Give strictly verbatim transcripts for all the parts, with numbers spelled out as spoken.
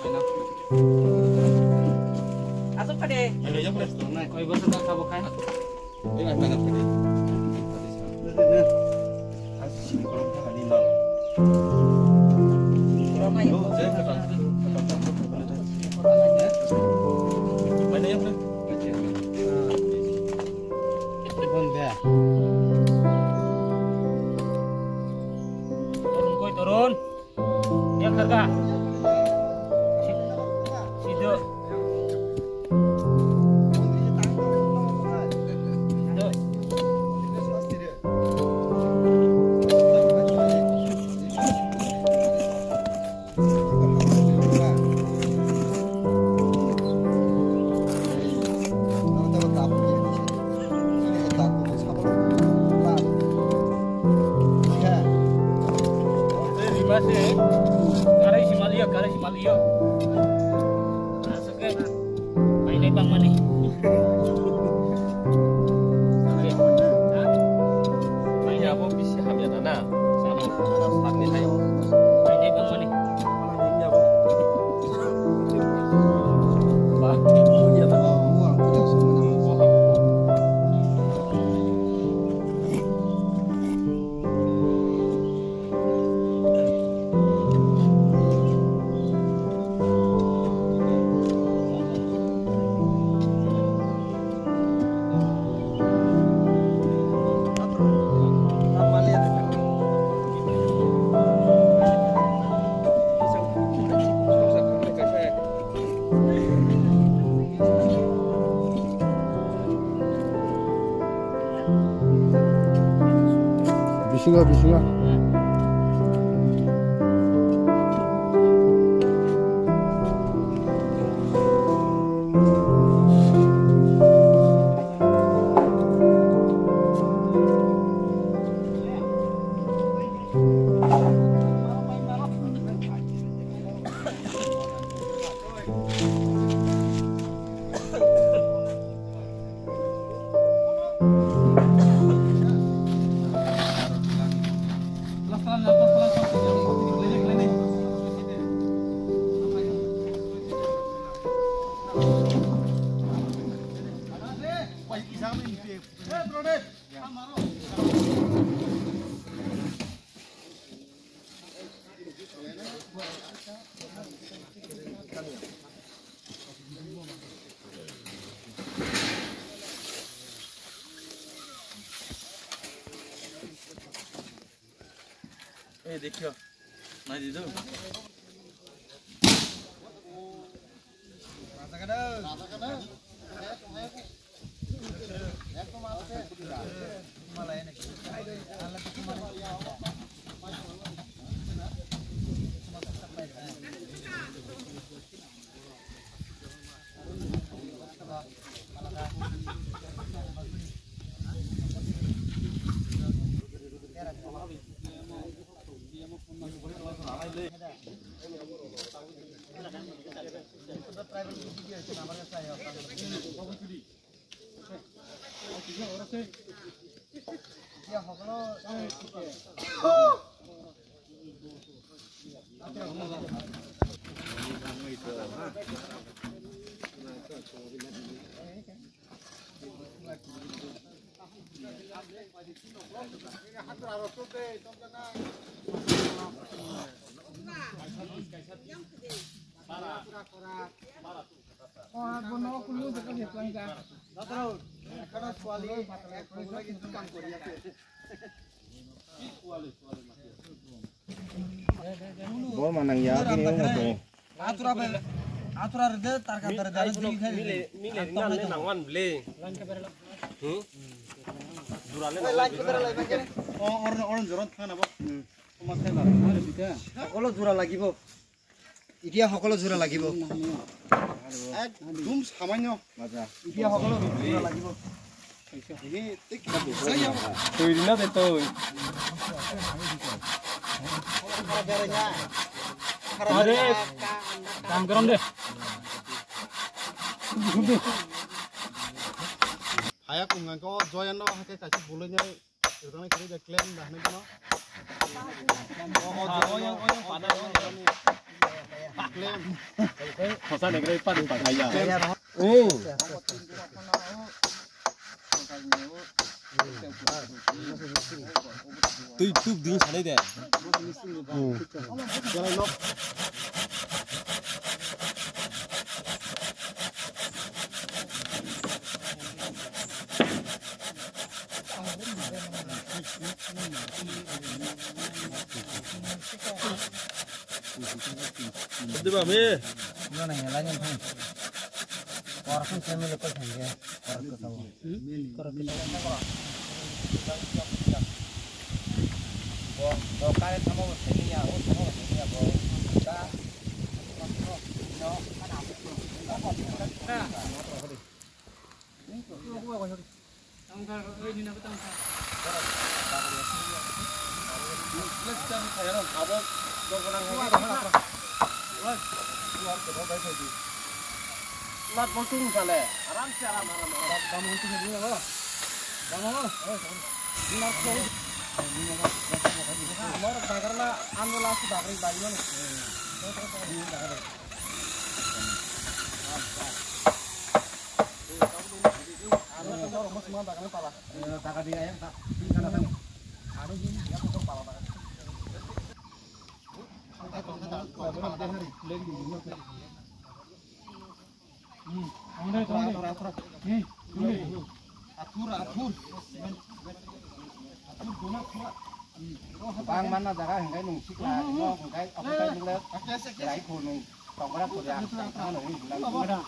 Asok kade. Koi bosor ta sabo khai. Turun koi turun. Yang kerja. Sido. Sido. Rima se, karai si mal iyo, karai si mal iyo. Asuk ke, mainai bang mani. Mainai abo bisi hamya na na, samo, sakni hai. Mainai bang mani. Bisingo, bisingo. Ei, dekhiyo. Nai didu. Bol manang ya, kini ung to. Atura be, atura rede, tarka tarka rede, dili khai rede. Mile, mile, nang ne nang wan ble. Hmm? Jura le nang wan ble. O, or, or, joran thana bo. Hmm. Okolo jura lagibo. Itya okolo jura lagibo. Ekdom samanyo. Itya okolo jura lagibo. Twi rina de twi. Are, dam garam de. Haya kungan ko joyan no hake kachi bulanya. Rwjaknai kwrwi bai claim da hwnwi bono. O, o, o, o, o, o, pada, o, o. Khosa negroi pani pakhaiya. Twi tuk ding sanai de. Diba me? Yo na yala ni phang. Kor phang se mele ko thang ge. Kor ko tabo. Kor ko tabo. Bo, bo kare thamo bo thani ya, o thamo bo thani ya bo. Ka. No, kana. Bang mana jaga hingkai nung sikla, hingkai apa kai nung le, lai ko nung tongkra ko ya, tongkra nung nung nung.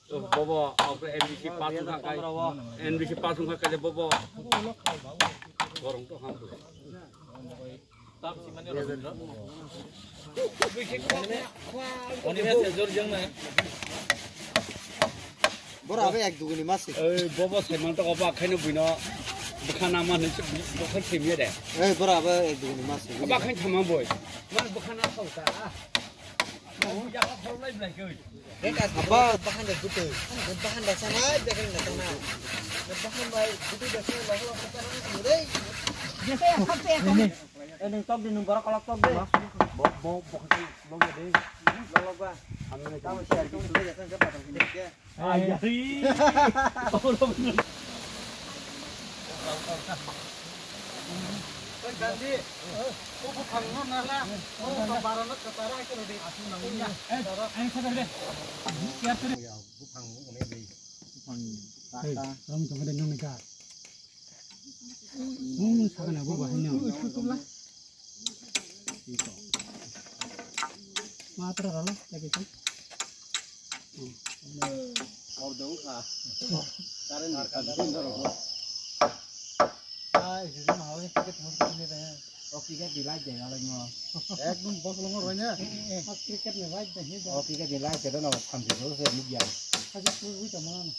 Bobo, N B C pass wngkha khe, N B C pass wngkha khe bobo. Borok to ham. Bora abe ek duguni masi. Ei, bobo saiman to oba khaino buino bwkha nama hinwi se bwkha themiya de. Ei, bora abe ek duguni masi. Oba khain thama boi. Man bwkha na sauta. Apa? Bahan da gutu. Bahan da sana, bahan da sana. Bahan bai gutu da sana, lo lo sana, lo re. Jese ya, sabse ya, kami. Eh, nung tok di, nung borok kolok tok di. Bo, bo, bo, bo, lo lo de. Lo lo ba. Kami ni kamu share di. Sudah ya, sana, sana, sana. Ayari. Oi, Gandhi. O buphang no nala. O barano katara ke rodi. Buphang no ne dei. Buphang. Hey, rom tong de nong ni ka. Nung sakana bo bahai no. Matra ralo, lagi tu. Kau dong kha. Current ni kha dong dong. Ah, isi jin hau ni ticket mo ticket ni de. O ticket di light de alai mo. Ekdom boss lo mo ronya. Mas cricket ni light de hi. O ticket di light de no tham di do se mugya. Aji tu wi ta mana.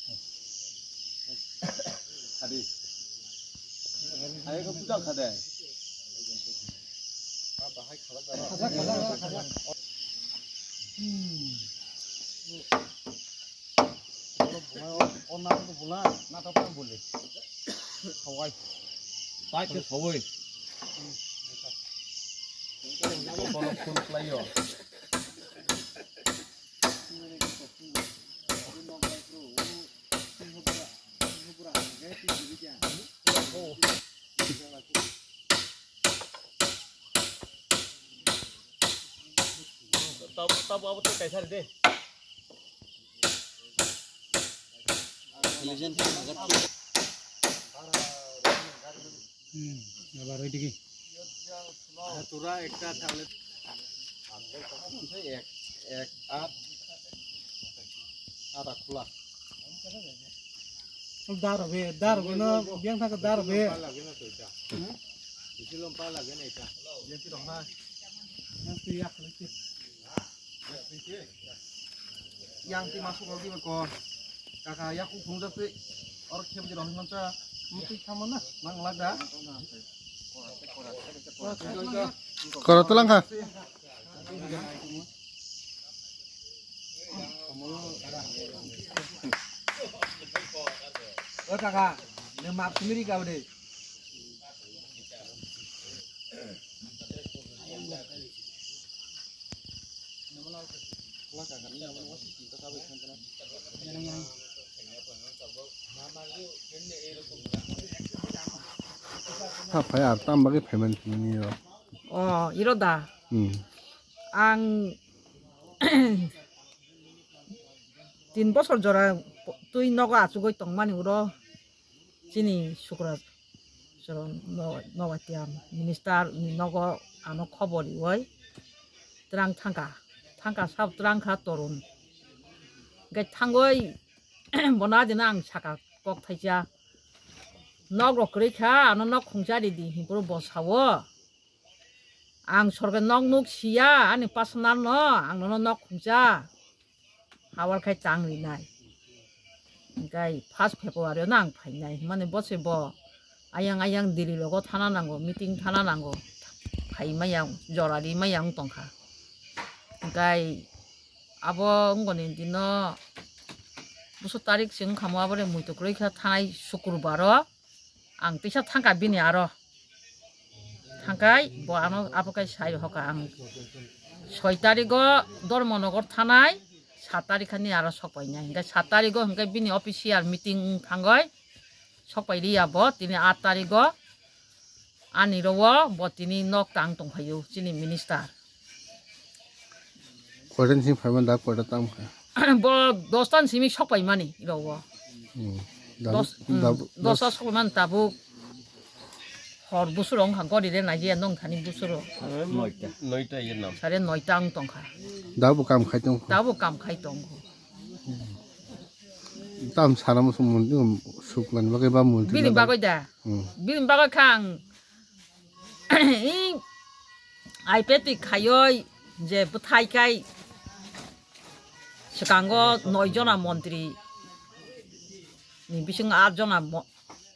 Adi. Ayo ke puja khade. Khada, khada, khada. Hmm. Bolo bula, o na to bula, na to kan bole. Khawai. Pai ke khawai. Bolo phun khlaio. Tab, tab, abo tei kaisa de. Legend. Hmm, abar oi digi. Tura ekta thale. Ek, ek, aat. Ada khula. Daro be, daro be no, biang thaka daro be. Bisilom pa lage na ita. Bisilom pa lage na ita. Yang ti rong ha. Yang ti yak lagi. Yang ti masuk lagi ko. Kaka yak ku phung jase. Or khem di rong mancha. Muti khamana. Nang laga. Koro tulang kha. O kaka, nang map simi ri kau de. Ha phai ar tam bagwi phaiman sini ro. O, iro da. Hmm. Ang tin bosor jora twi nogo achugwi tongmani uro chini Sukra Charan no-, Nogotiya minister ni nogo ano khobor riwi twrang thangkha, thangkha sab twrang kha torun. Hwnkhe thangwi bono adino ang saka kok thaisa, nok rok kwrwi kha, ano nok khungsa ridi, hinphuru bo sao. Ang sorkar nok nuk siya, ani personal no, ang nono nok khungsa. Hawal khai tang rinai. Hingkai first February no ang phainai. Mane bo se bo ayang ayang Delhi logo thana nango, meeting thana nango. Phai maya, jora ri maya wng tongkha. Hingkai abo wngoni dino busu tarik se wngkha mo, abore muitu kwrwi kha thanai Sukrubaro. Ang tisa thangkha bini aro. Thangkai bo ano abo kai sai hoka ang. Soi tarigo Dharmanagar thanai, sat tarik hani aro sokpainai. Hingkai sat tarigo hingkai bini official meeting thangoi sokpai liya bo, tini at tarigo ani rowo bo tini nok tang tongphaio chini minister. Koita ni simi phaiman da koita tam kha. Bo dosta ni simi sokpaimani rogo. Hmm. Dabuk, dos, hmm, dabuk, dosta dos. Sokpaimani tabuk. Hor busuro wngkha gori de nai je nong thani busuro. Noita. Noita ye nam. Sare noita wng tongkha. Dabuk kam khai tong. Dabuk kam khai tongo. Tam sana musu muntri suklan bagwi ba muntri. Bini bagwi da. Hmm. Bini bagwi kha ang Aipeti khaioi je bwthai kai swkango noi jona montri ni bisingo at jona mo-,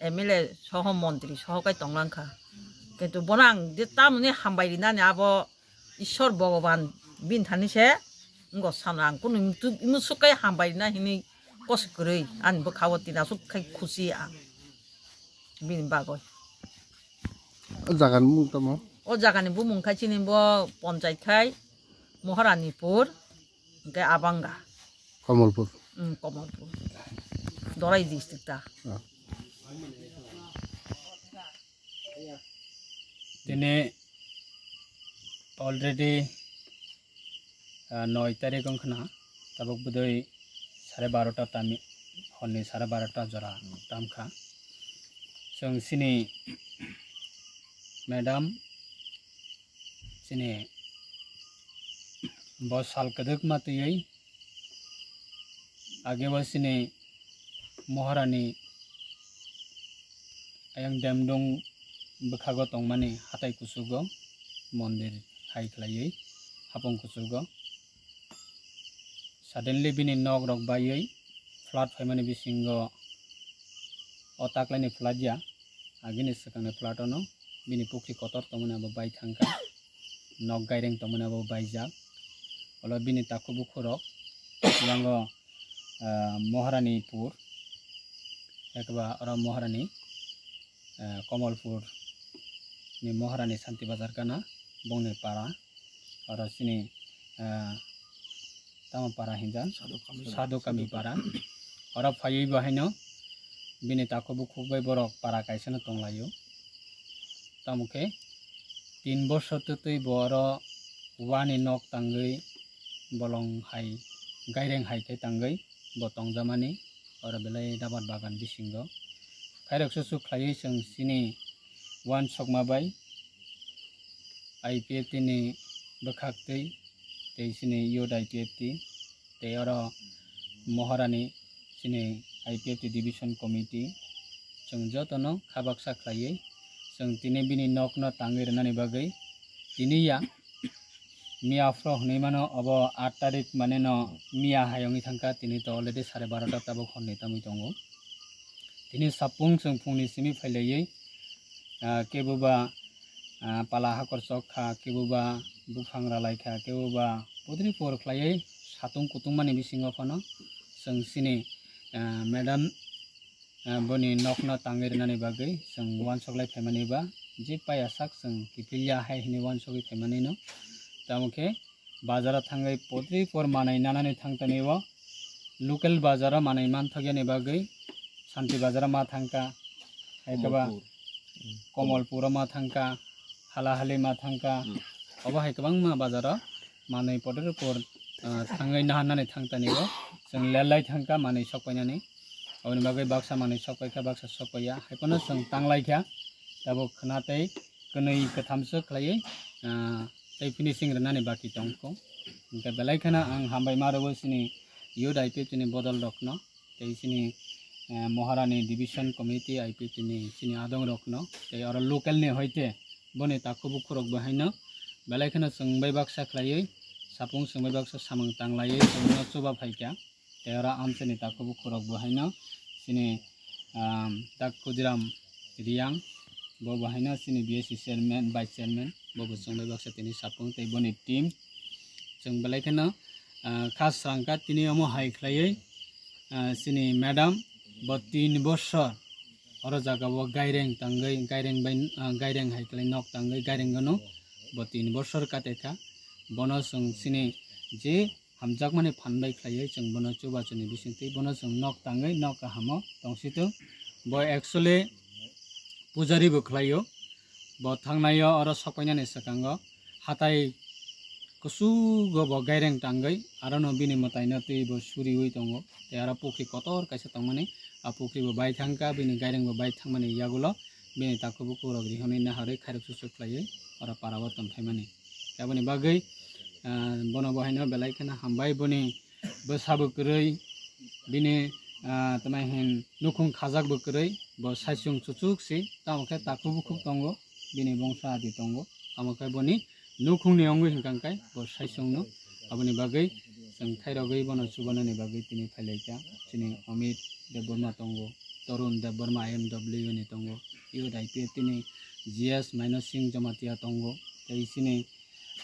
M L A soho montri soho kai tonglang kha. Kintu bono ang je tamoni hambai rinani abo Ishwar Bhogoban bini thani se wngkha sano ang kunu imusu kai hambai rina hinwi kosok kwrwi ani bwkhao tini aswk khai khusi ang bini bagwi. O jaga ni mung tamo? O jaga ni bumung khai chini bo ponchai khai Moharanipur, hingke Abanga. Kamalpur. Hmm, Kamalpur. Dorai district ta. Ah. Tini already ah, noi tarik wngkha na, tabuk bwdwi sare barota tami, horni sare barota jora tamkha. Chwng chini madam, chini bo sal kwdwkma twiwi, age bo chini Moharani ayang Demdung bwkhago tongmani hatai kuchugo mondir hai khlaiwi hapung kuchugo. Suddenly bini nok rok baiwi flood phaimani bisingo o taklaini flood ya, agini swkangni flood ono bini pukri kotor tongmani abo bai thangkha, nok gaireng tongmani abo baijak. Olo bini takhuk bukhuk rok yango ah, Moharani pur, ekba oro Moharani, ah, Komolpur ni Moharani Santi Bazar gana, bongni para, oro chini, ah, tamo para hinjak? Sadhu Kami. Sadhu Kami para. Oro phaiwi bo haino bini takhuk bukhuk bai borok para kaisa no tonglaio. Tamo khe tin bosor twtwi bo oro wani nok tangwi bolong hai gaireng hai khe tangwi bo tongjakmani oro belai rabar bagan bisingo. Khairok susu khlaiwi chwng chini uansukma bai I P F T ni bwkhaktwi tei chini youth I P F T tei oro Moharani chini I P F T Division Committee chwng jotono kha baksa khlaiwi chwng tini bini nokno tangwi rwnani bagwi tini ya miya phro hwnwi mano, obo aat tarik mane no miya hai wngwi thangkha, tini to already sare barota tabuk horni tamwi tongo. Tini sapung chwng phungni simi phailaiwi, ah, kebo ba, ah, pala hakor chok kha, kebo ba buphang ralai kha, kebo ba pudri por khlaiwi satung kutung mani bisingo phano chwng chini, ah, madam, ah, boni nokno tangwi rwnani bagwi chwng uansuk lai phaimani ba, je paya sak chwng kiphilya hai hwnwi uansugwi phaimani no. Tamo khe bazaro thangwi putri por manwi nanani thangtani o local bazaro manwi manthokya ni bagwi Santi bazaro ma thangkha, hai khe ba Komolpur. Komolpuro ma thangkha, Halahali ma thangkha, Hmm. obo hai kwbangma bazaro manwi putri por, ah, thangwi naharnani thangtani o chwng lelai thangkha manwi sokpainani, oboni bagwi baksa manwi sokpaikha, baksa sokpaiya, hai phano chwng tanglaikha, tabuk khna tei kwnwi kwthamswk khlaiwi, ah, tei finishing rwnani baki tongkho. Hwnkhe belai kheno ang hambai ma rwo chini youth I P F T ni bodol rokno, tei chini, eh, Moharani Division Committee I P F T ni chini adong rokno, tei oro local ni hoite boni takhuk bukhuk rok bo haino belai kheno chwng bai baksa khlaiwi, sapung chwng bai baksa samung tanglaiwi chwngno chuba phaikha. Tei oro amchaini takhuk bukhuk rok bo haino chini, um, Dak Khudiram Riyang, bo bo haino chini B S C chairman, vice chairman, bo bo chwng bai baksa tini sapung tei boni team. Chwng belai kheno, ah, kha srangkha tini omo hai khlaiwi, ah, chini madam bo tin bosor oro jaga o gaireng tangwi, gaireng bai, ah, gaireng hai khlai nok tangwi gaireng gano bo tin bosor kate kha. Bono chwng chini je hamjakmani phan bai khlaiwi chwng bono chubachuni bisingtwi bono chwng nok tangwi nok kahamo tongsitwng. Bo actually pujari bo khlaio, bo thangnaio oro sokpainani swkango hatai kusugo bo gaireng tangwi arono bini mwtaino twi bo suriwi tongo, tei aro pukri kotor kaisa tongmani, a pukri bo bai thangkha, bini gaireng bo bai thangmani yagulo bini takhuk bukhuk rok rihorwi naharwi khairok susuk khlaiwi oro para o tongphaimani. Aboni bagwi, ah, bono bo haino belai kheno hambai, boni bwsa bo kwrwi, bini, ah, tamo hin nukhung khajak bo kwrwi, bo saichung chuchuk si, tamo khe takhuk bukhuk tongo, bini bongsa adi tongo, tamo khe boni nukhungni wngwi hwnkha khe bo saichung no. Aboni bagwi chwng khairogwi bono chubanani bagwi tini phailaikha. Chini Amit Debbarma tongo, Tarun Debbarma I M W ni tongo, youth I P F T ni G S Maino Singh Jamatia tongo, tei chini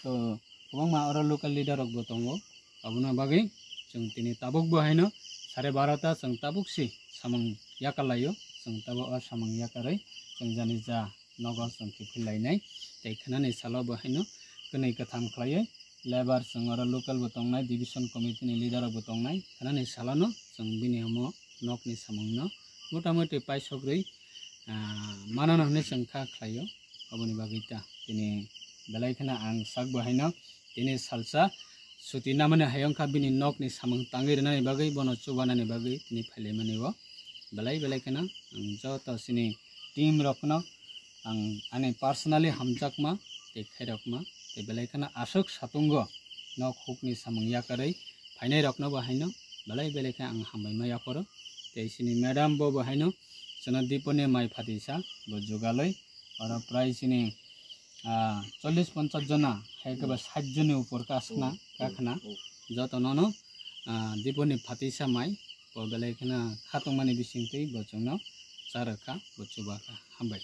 to kwbangma oro local leader rok bo tongo. Aboni bagwi chwng tini tabuk bo haino sare barota chwng tabuk si samung yakar laio. Chwng tabuk o samung yakarwi chwng jani ja nogo chwng kiphil lainai. Tei khnani salo bo haino kwnwi kwtham khlaiwi labour chwng oro local bo tongnai, division committee ni leader rok bo tongnai. Khnani salono chwng bini omo nokni samungno motamoti paisok rwi, ah, manano hwnwi chwng kha khlaio. Aboni bagwi ta tini belai kheno ang sak bo haino tini salsa suti namani hayung kha bini nokni samung tangwi rwnani bagwi, bono chubanani bagwi tini phailaimani o belai belai kheno ang joto chini team rokno ang ani personally hamjakma tei khairokma tei belai kheno aswk satungo nok hukni samung yakarwi phainai rokno bo haino belai belai khe ang hambai ma yaphoro. Tei chini madam bo bo haino chwngno Diponi mai phatisa bo jugalwi oro prai chini, ah, chollish ponchash jona hai khe ba sait joni upor kakhna, kakhna joto nono, ah, Diponi phatisa mai bo belai kheno khatungmani bisingtwi bo chwngno charwkha, bo chubakha. Hambai.